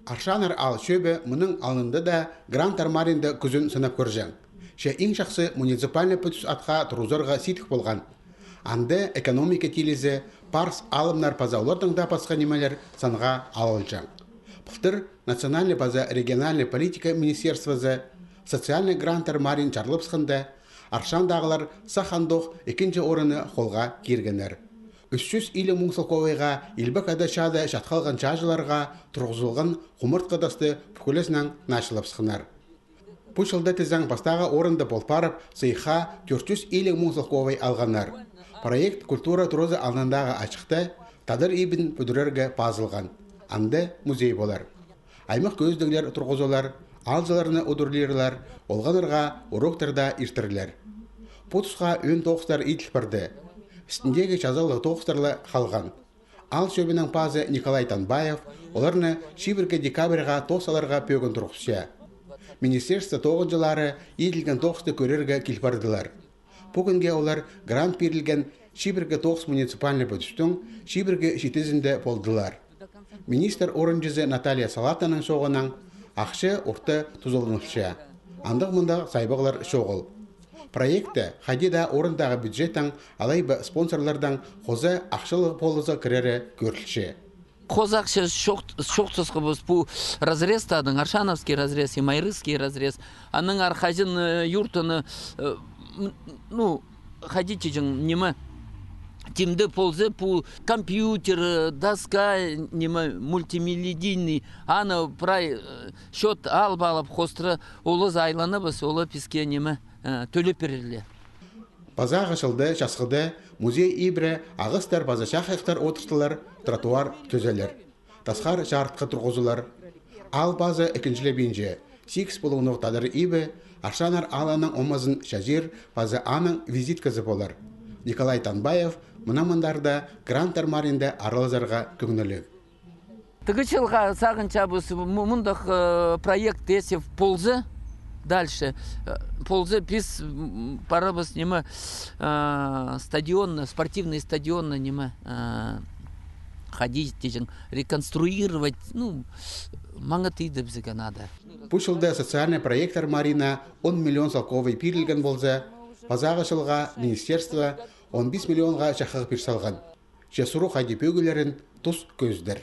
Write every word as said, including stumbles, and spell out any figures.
Аршаннар аал чӧбі мының алнында даа гранттар маринда кӱзін сынап кӧрҷең. Че иң чахсы муниципальный пӱдіс атха турғызарға сидік полған. Анда экономика тилізі, парыс алымнар паза олардаң даа пасха нимелер санға алылҷаң. Пылтыр национальный паза региональный политика министерствозы социальный гранттар марин чарлапсханда, Аршандағылар сах андох ікінҷі орынны холға киргеннер. Ӱс чӱс илиг муң салковайға илбек ада чаада чатхалған чааҷыларға турғызылған хумартхы тасты пӱкӱлезінең начылапсханнар. Пу чылда тізең пастағы орында пол парып, сыйыхха тӧрт чӱс илиг муң салковай алғаннар. Проект культура туразы алнындағы ачыхта тадар ибін пӱдірерге пазылған. Анда музей полар. Аймах кӧзідіглер турғызылар, аалҷыларны удурлирлар, олғаннарға уроктарда иртірлер. Пу тусха ӧӧн тоғыстар иділ парды. Істіндегі чазағлығ тоғыстар ла халған. Аал чӧбінің пазы Николай Танбаев оларны чибіргі декабрьға тоғыс аларға пӧгін турғысча. Министерство тоғынҷылары иділген тоғысты кӧрерге кил пардылар. Пӱгінге олар грант пирілген чибіргі тоғыс муниципальный пӱдістің чибіргі читізінде полдылар. Министр орынҷызы Наталья Салатаның чооғынаң, ахча орта тузаланылча. Андағ-мындағ сайбағлар чоғыл. Проектте хайди даа орындағы бюджеттің алай ба спонсорлардаң хоза ахчалығ полызығ кірері кӧрілче. Хоза ахча чох, чох тусха піс пу разрез тадың, Аршановский разрез и Майрыский разрез. Аның архаҷын, э, юртыны, э, м, ну, хайди тиҷең, ниме, тимде полза, пу компьютер, э, доска, ниме, мультимедийный, аны прай, э, счёт алып алып, хостыра, олаза айланабыс, ола піске, ниме, э, тӧлеп пирерлер. Пазағы чылда часхыда музей ибіре ағастар паза чахайахтар одыртылар, тротуар тӱзелер. Тасхар чарытхы турғызылар. Аал пазы ікінҷілебинче, сигіс пулуңнығ тадар ибі Аршаннар аалының омазын чазир паза аның визитказы полар. Николай Танбаев мына мындарда гранттар маринда аралазарға кӧңніліг. Тігі чылға сағынчабыс, му-, мындағ, э, проект, если полза, дальше, э, полза, піс, м, парабыс, ниме, э, стадионны, спортивный стадионны, ниме, э, хайди тиҷең, реконструировать, ну, маңат иді бізге надо. Пу чылда социальный проекттер марина он миллион салковай пирілген полза, пазағы чылға министерство он пис миллионға чахығ пир салған. Че сурығ хайди пӧгілерін тус кӧзідер.